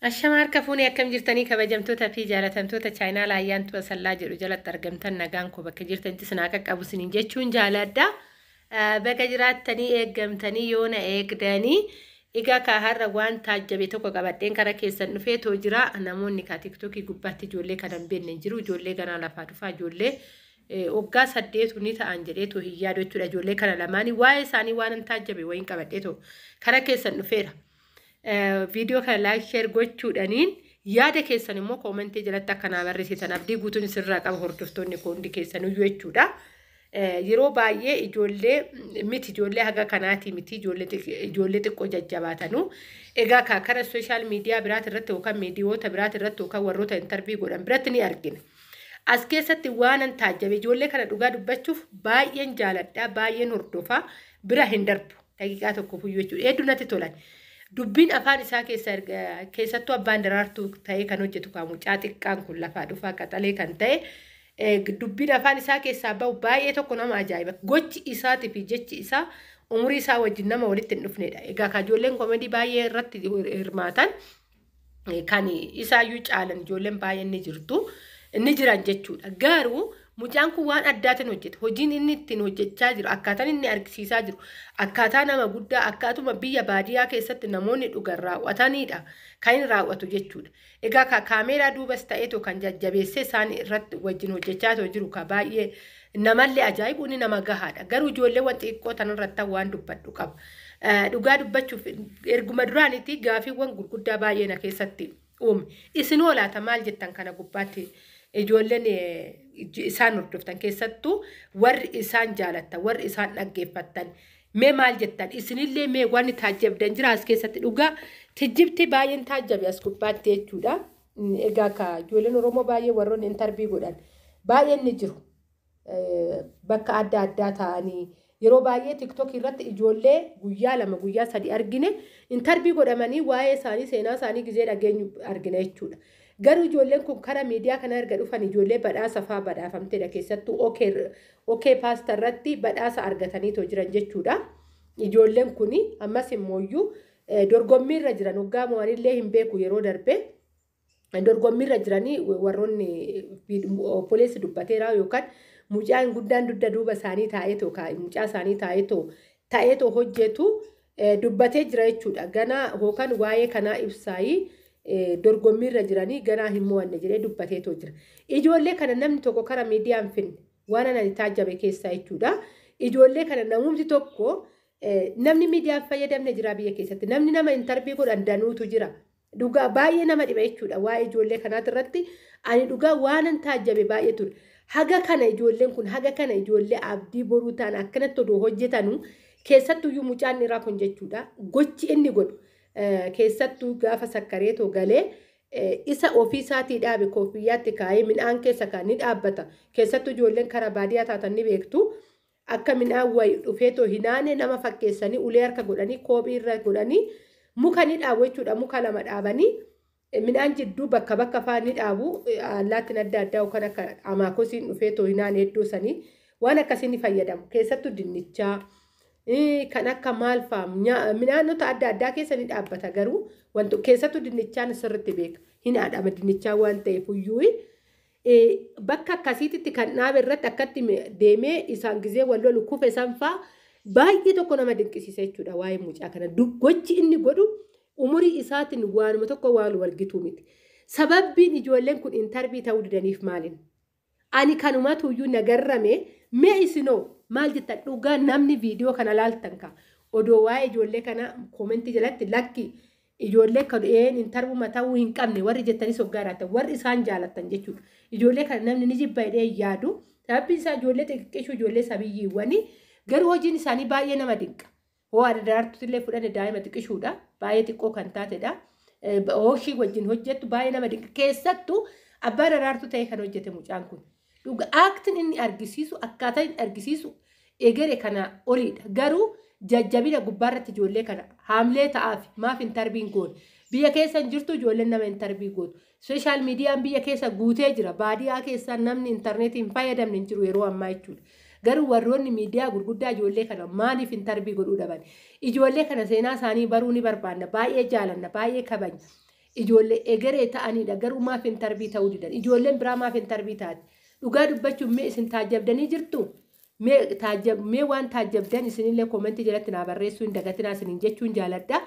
Ashama harka fuunee akkam jirtanii kabajamtoota fi jaalatamtoota chaayinaa Ayyaantuu Asallaa jedhu jalatti argamtan, nagaan koo bakka jirtanitti sinaa qaqqabu siniin jechuun jaaladha. Bakka jiraattanii eeggamtanii yoona eegdanii, egaa kaa har'a waan taajjabe tokko qabadheen kara keessan dhufee too jira. Namoonni kaa TikTokii gubbaatti ijoollee kana hin beekne hin jiru. Ijoollee ganaa lafaa dhufaa, ijoollee waggaa 8 ni ta'an jedhee too hin yaadu jechuudha. Ijoollee kana lamaanii waa'ee isaanii waan hin taajjabe wayiin qabadhee too kara keessan dhufeera. Viidiyoo kana like, share gochuudhaniin yaada keessan immoo koomentii jalatti akka naa barreessitan abdii guutuun isirraa qaba, hordoftoonni koo hundi keessaniyyuu jechuudha. Yeroo baay'ee ijoollee miti, ijoollee haga kanaatii miti, ijoollee xiqqoo jajjabaatanuu egaa kara social media biraati irratti yookaan miidiyoota biraati irratti yookaan warroota interview godhan biratti ni argina. As keessatti waan an taajjabe, ijoollee kana dhugaa dubbachuuf baay'een jaaladha, baay'een hordofaa, bira hin darbu daqiiqaa tokko fuyyuu jechuudha. Hedduu natti tolan. Dubbiin afaan isaa keessa, keessattuu abbaan Daraartuu ta'ee kan hojjetu, kan mucaa xiqqaan kun lafaa dhufaa qaxalee kan ta'e, dubbiin afaan isaa keessaa bahu baay'ee tokko nama ajaa'iba. Gochi isaatii fi jechi isaa umurii isaa wajjin nama walitti hin dhufnedha. Egaa ka ijoolleen comedy baay'ee irratti hirmaatan kan isaayyuu caalan ijoolleen baay'een ni jirtu. Ni jiran jechuudha. Garuu mucaan kun waan addaatiin hojjeta. Hojiin inni ittiin hojjechaa jiru, akkaataan inni argisiisaa jiru, akkaataa nama guddaa, akkaatuma biyya baadiyyaa keessatti namoonni dhugan raawwatanidha kan inni raawwatu jechuudha. Egaa ka kaameeraa duubas ta'eetu kan jajjabeessee isaan irratti wajjin hojjechaa jiru ka baay'ee namallee ajaa'ibu, inni nama gahaadha. Garuu ijoolleewwan xixiqqoo tanarratti waan dubbadhu qaba. Dhugaa dubbachuuf erguma duraanitti gaafiiwwan gurguddaa baay'ee na keessatti uume. Isin laata maal jettan kana gubbaatti? Ijoolleen isaan hordoftan, keessattuu warri isaan jaalattan, warri isaan dhaggeeffattan, mee maal jettan isinillee? Mee wanni taajjabdan jira as keessatti? Dhugaa tijjibti baay'een taajjabe as gubbaatti jechuudha. Egaa ka ijoolleen Oromoo baay'ee warroonni interview godhan baay'een ni jiru. Bakka adda addaa ta'anii yeroo baay'ee TikTok irratti ijoollee guyyaa 2, guyyaa 3 argine interview godhamanii waa'ee isaanii, seenaa isaanii gizee dhageenyu argina jechuudha. Garuu ijoolleen kun karaa miidiyaa kana erga dhufan ijoollee badhaasa fa'aa badhaafamtedha. Keessattuu Okay Paastar irratti badhaasa argataniitoo jiran jechuudha. Ijoolleen kun ammas immooyyuu dorgommiirra jiran, waggaa mo'anillee hin beeku, yeroo darbe dorgommiirra jiranii warroonni obboleessi dubbateera yookaan mucaan guddaan dugda duuba isaanii taa'eetoo, mucaa isaanii taa'eetoo hojjetu dubbatee jira jechuudha. Ganaa yookaan waa'ee kanaa ibsaayii dorgommiirra jiranii ganaa hin mo'anne jedhee dubbateetoo jira. Ijoollee kana namni tokko karaa miidiyaa hin finne, waan ani taajjabe keessaa jechuudha. Ijoollee kana namumti tokko, namni miidiyaa fayyadamne jira biyya keessatti. Namni nama interview godhan danuutu jira. Dhugaa baay'ee nama dhiba jechuudha waa'ee ijoollee kanaati irratti. Ani dhugaa waanan taajjabe baay'ee ture. Haga kana ijoolleen kun, haga kana ijoollee abdii boruu ta'an akkanatti odoo hojjetanu, keessattuyyuu mucaan dhiiraa kun jechuudha. Gochi inni godhu, keessattuu gaafa sakkareetoo galee isa ofii isaatii dhaabe koofiyyaatti kaa'ee midhaan keessa kan ni dhaabbata. Keessattuu ijoolleen karaa baadiyyaa taatan ni beektu. Akka midhaan wayi dhufeetoo hinaane nama fakkeessanii ulee harka godhanii koophii irra godhanii muka ni dhaabu jechuudha. Muka lama dhaabanii midhaan jidduu bakka bakka fa'aa ni dhaabu. Allaattiin adda addaa yookaan akka amaakosiin dhufeetoo hinaane iddoo sanii waan akkasii ni fayyadamu. Keessattuu dinnichaa, kan akka maal fa'aa, midhaanota adda addaa keessa ni dhaabbata, garuu wanto keessattuu dinnichaan sirriitti beeka. Hin haadhama dinnichaa waan ta'eef iyyuu bakka akkasiitti kan dhaabe irratti akkatti deemee isaan gizee wal lolu kufe san fa'aa baay'ee tokko nama dinqisiisa jechuudha waa'ee mucaa kana. Gochi inni godhu umurii isaatiin waanuma tokko waan walgituu miti. Sababbiin ijoolleen kun interview ta'uu didaniif maalin? Ani kanumatu iyyuu nagarrame. Mee isinoo maal jettan? Dhugaa namni viidiyoo kana laaltan ka odoo waa'ee ijoollee kana koomentii jalatti lakki ijoollee kan een interview ta'uu hin qabne warri jettanis hoggaa jiraatan, warri isaan jaalattan jechuudha. Ijoollee kana namni ni jibba jedhee yaadu. Sababbiin isaa ijoollee xixiqqishuu, ijoollee sabiyyiiwwanii, garuu hojiin isaanii baay'ee nama dinqa. Hoo adda Daraartuutti illee fudhanne, daa'ima xiqqishuudha. Baay'ee xiqqoo kan taatedha. Hooshii wajjin hojjettu baay'ee nama dinqa. Keessattuu abbaa Daraartuu ta'ee kan hojjete mucaan kun. Dhuga actiin inni argisiisu, akkaataa inni argisiisu egere kana oliidha. Garuu jajjabina gubbaarratti ijoollee kana haamlee ta'aaf maaf interviewn goone? Biyya keessa hin jirtu ijoolleen nama interview gootu. Social mediaan biyya keessa guutee jira. Baadiyyaa keessa namni intarneetii hin fayyadamne hin jiru yeroo ammaa jechuudha. Garuu warroonni miidiyaa gurguddaa ijoollee kana maaliif interview godhuu dhaban? Ijoollee kana seenaa isaanii baruu ni barbaanna. Baay'ee jaalanna, baay'ee kabajna. Ijoollee egeree ta'anidha. Garuu maaf interview ta'uu didan? Ijoolleen biraa maaf interview taati? Dhugaa dubbachuun mee isin taajjabdanii jirtu? Mee waan taajjabdan isinillee koomentii jalatti naa barreessuu hin dagatinaa isiniin jechuun jaaladha.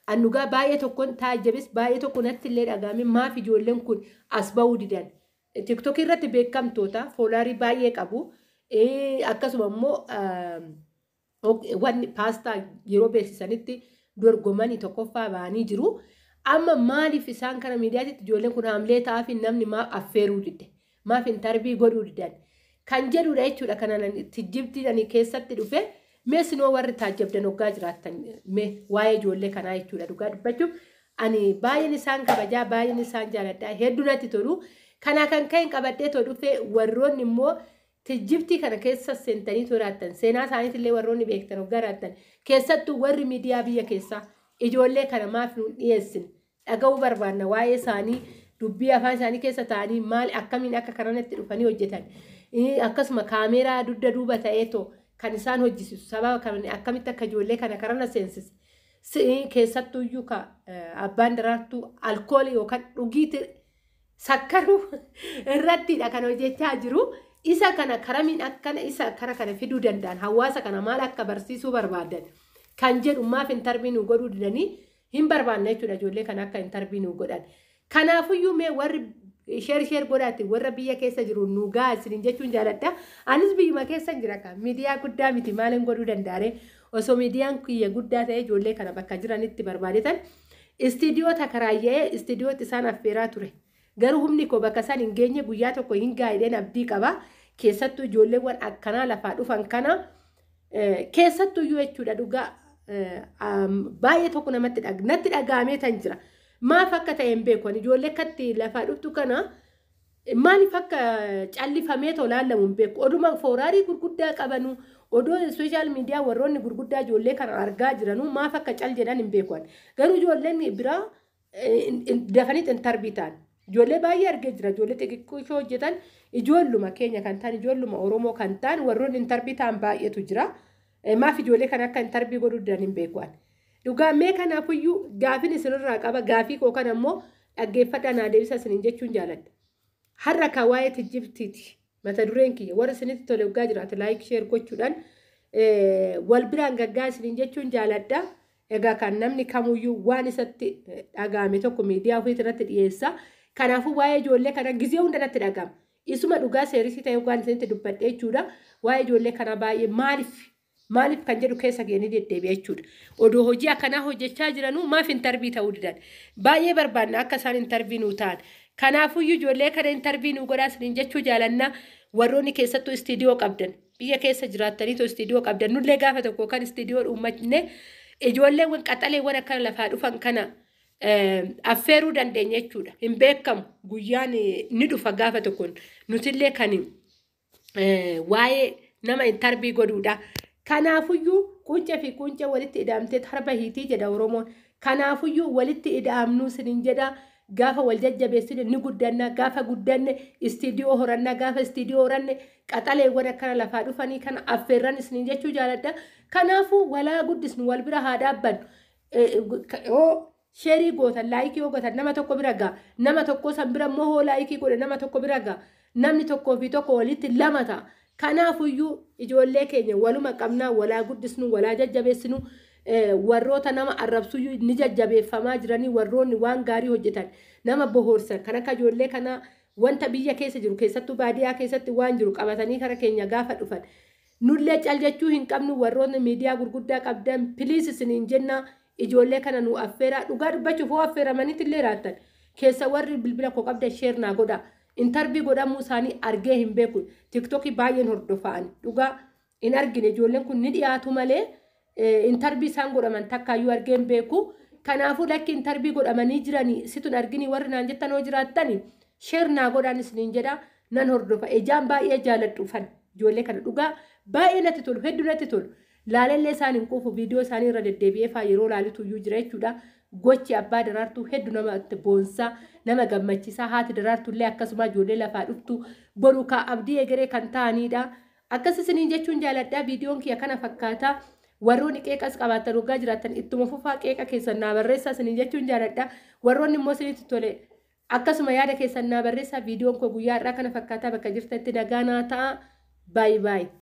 An dhugaa baay'ee tokkoon taajjabis, baay'ee tokko natti illee dhagahame, maaf ijoolleen kun as ba'uu didan? Tiktookii irratti beekamtoota followerii baay'ee qabu. Akkasuma immoo wanni paastaa yeroo beeksisanitti dorgomanii tokkoffaa ba'anii jiru. Amma maaliif isaan kana miidiyaatti ijoolleen kun haamlee ta'aa fi namni maaf affeeruu dide? Maaf interview godhuu didan? Kan jedhudha jechuudha kana tijjibtii ani keessatti dhufe. Mee sinoo warri taajjabdan hoggaa jiraattan mee waa'ee ijoollee kanaa jechuudha. Dhugaa dubbachuuf ani baay'een isaan kabajaa, baay'een isaan jaaladha, hedduu natti tolu. Kanaa kan ka'een qabadhee too dhufe. Warroonni immoo tijjibtii kana keessa seentanii toraattan, seenaa isaaniitillee warroonni beektan hoggaa jiraattan, keessattuu warri miidiyaa biyya keessaa, ijoollee kana maaf nuun dhiyeessin? Dhaga'uu barbaanna waa'ee isaanii, dubbii afaan isaanii keessa ta'anii maal akkamiin akka kanatti dhufanii hojjetan, akkasuma kaameeraa dugda duuba ta'eetoo kan isaan hojjisiisu sababa kan akkamitti akka ijoollee kana karana seensise, keessattuyyuu ka abbaan Daraartuu alkoolii yookaan dhugiitii sakkaruu irrattidha kan hojjechaa jiru. Isa kana karamiin akkana isa kara kana fiduu danda'an, hawaasa kana maal akka barsiisuu barbaadan kan jedhu, maaf interview nu godhuu didanii hin barbaanne jechuudha ijoollee kana akka interview nu godhan. Kanaafuyyuu mee warri share share godhaati warra biyya keessa jiru nu gaa isiniin jechuun jaaladha. Anis biyyuma keessa jira kan miidiyaa guddaa miti, maaliin godhuu danda'are? Osoo miidiyaan kiyya guddaa ta'e ijoollee kana bakka jiranitti barbaadetan istiidiyoo takaraayya'ee istiidiyootti isaan affeeraa ture. Garuu humni koo bakka isaan hin geenye, guyyaa tokko hin gaa'idheen abdii qaba. Keessattuu ijoolleewwan akkanaa lafaa dhufan kana keessattuyyuu jechuudha, dhugaa baay'ee tokko namatti natti dhaga'amee tan jira. Maaf akka ta'e hin beeku. Ijoollee akkatti lafaa dhuftu kana maaliif akka callifamee tolaallamu hin beeku. Oduma followerii gurguddaa qabanu, odoo social media warroonni gurguddaa ijoollee kana argaa jiranuu maaf akka cal jedhan hin beeku. Garuu ijoolleen biraa dafanii interview ta'an. Ijoollee baay'ee argee jira. Ijoollee xixiqqoo hojjetan, ijoolluma keenya kan ta'an, ijoolluma Oromoo kan ta'an, warroonni interview ta'an baay'eetu jira. Maaf ijoollee kana akka interview godhuu didan hin beeku. Dhugaa mee kanaafuyyuu gaafin isinirraa qaba. Gaafii koo kana immoo dhaggeeffadhaa naa deebisa isiniin jechuun jaaladha. Har'a kan waa'ee tijjibtiiti. Mata dureen kiyya warra isinitti tole waggaa jiraate like, share gochuudhaan wal biraan gaggaa isiniin jechuun jaaladha. Egaa kan namni kamuyyuu waan isatti dhagahame tokko miidiyaa ofii irratti dhiyeessa. Kanaafuu waa'ee ijoollee kana gizee hunda natti dhagahama. Isuma dhugaa serious ta'e waan isinitti dubbadhe jechuudha. Waa'ee ijoollee kana baay'ee maaliif maaliif kan jedhu keessa geenii deddeebi'a jechuudha. Odoo hojii akkanaa hojjechaa jiranuu maaf interview ta'uu didan? Baay'ee barbaanna akka isaan interview nuu ta'an. Kanaafuyyuu ijoollee kana interview nuu godhaa isiniin jechuu jaalanna. Warroonni keessattuu istiidiyoo qabdan, biyya keessa jiraattaniitu istiidiyoo qabdan, nullee gaafa tokko kan istiidiyoo uummanne ijoolleewwan qaxaleewwan akkana lafaa dhufan kana affeeruu dandeenya jechuudha. Hin beekamu, guyyaan ni dhufa gaafa tokkoon nutillee kan waa'ee nama interview godhuudha. Kanaafuyyuu quncee fi quncee walitti ida'amtee harba hiitii jedha Oromoon. Kanaafuyyuu walitti ida'amnuu isiniin jedha. Gaafa wal jajjabeessine ni guddanna. Gaafa guddanne istiidiyoo horanna. Gaafa istiidiyoo horanne qaxaleewwan akkana lafaa dhufanii kana affeerran isiniin jechuu jaaladha. Kanaafuu walaa guddisnu, wal bira haa dhaabbannu. Yoo share gootan, like yoo gootan nama tokko bira ga'a. Nama tokko san bira immoo hoo like godhe nama tokko bira ga'a. Namni tokkoo fi tokko walitti lama ta'a. Kanaafuyyuu ijoollee keenya waluma qabnaa, walaa guddisnu, walaa jajjabeessinu. Warroota nama arrabsuyyuu ni jajjabeeffamaa jiranii, warroonni waan gaarii hojjetan, nama bohoorsan kan akka ijoollee kanaa, wanta biyya keessa jiru, keessattuu baadiyyaa keessatti waan jiru qabatanii kara keenya gaafa dhufan nullee cal jechuu hin qabnu. Warroonni miidiyaa gurguddaa qabdan, please isiniin jenna, ijoollee kana nu affeeraa. Dhugaa dubbachuuf hoo affeeramanitti illee raattan keessa warri bilbila koo qabdan share naa godha. Interview godhamuu isaanii argee hin beeku. Tiktookii baay'een hordofa'an, dhugaa hin argine. Ijoolleen kun ni dhiyaatu malee interview isaan godhaman takkaayyuu argee hin beeku. Kanaafuu lakki interview godhamanii jiranii situn arginii warri naan jettan hoo jiraattani share naa godhaan isiniin jedha, nan hordofa. Ijaan baay'ee jaaladhuufan ijoollee kana, dhugaa baay'ee natti tolu, hedduu natti tolu. Laalallee isaan hin quufu, viidiyoo isaanii irra deddeebi'ee faa yeroo laalutu iyyuu jira jechuudha. Gochi abbaa Daraartuu hedduu namatti boonsaa, nama gammachiisaa. Haati Daraartuu illee akkasuma ijoollee lafaa dhuftu boru kaa abdii egeree kan ta'anidha. Akkas isiniin jechuun jaaladha. Viidiyoon kiyya kana fakkaata. Warroonni qeeqas qabaattan waggaa jiraattan ittuma fufaa, qeeqa keessan naa barreessaa isiniin jechuun jaaladha. Warroonni immoo isinitti tole akkasuma yaada keessan naa barreessaa. Viidiyoon koo guyyaa har'aa kana fakkaataa. Bakka jirtanitti nagaa naa ta'a. Baay'ee baay'ee.